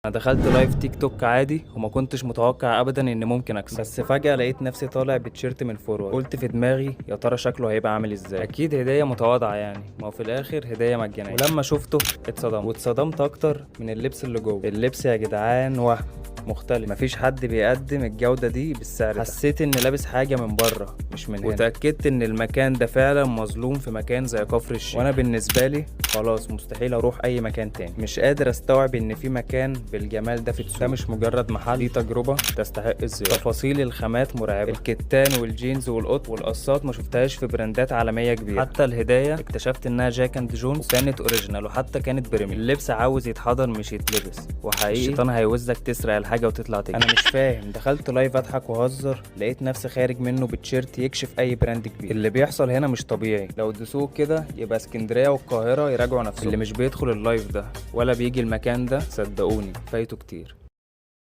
انا دخلت live تيك توك عادي وما كنتش متوقع ابدا ان ممكن اكسب، بس فجأة لقيت نفسي طالع بتيشيرت من Forward. قلت في دماغي يا ترى شكله هيبقى عامل ازاي، اكيد هدية متواضعة يعني، ما هو في الاخر هدية مجانية. ولما شفته اتصدمت، واتصدمت اكتر من اللبس اللي جوه. اللبس يا جدعان وهم مختلف، مفيش حد بيقدم الجودة دي بالسعر ده. حسيت اني لابس حاجة من بره مش من هنا، وتأكدت ان المكان ده فعلا مظلوم في مكان زي كفر الشيخ. وانا بالنسبة لي خلاص مستحيل اروح اي مكان تاني، مش قادر استوعب ان في مكان بالجمال ده في السوق. ده مش مجرد محل، دي تجربة تستحق الزيارة. تفاصيل الخامات مرعبة، الكتان والجينز والقط والقصات ما شفتهاش في براندات عالمية كبيرة. حتى الهدايا اكتشفت انها Jack and Jones وكانت original وحتى كانت premium. اللبس عاوز يتحضن مش يتلبس، وحقيقي الشيطان هيوزك تسرق الحاجة وتطلع تجري. انا مش فاهم، دخلت live اضحك واهزر لقيت نفسي خارج منه بتيشيرت يكشف اي brand كبير. اللي بيحصل هنا مش طبيعي، لو الدسوق كده يبقى اسكندرية والقاهرة يراجعوا نفسهم. اللي مش بيدخل ال live ده ولا بيجي المكان ده صدقوني فايته كتير.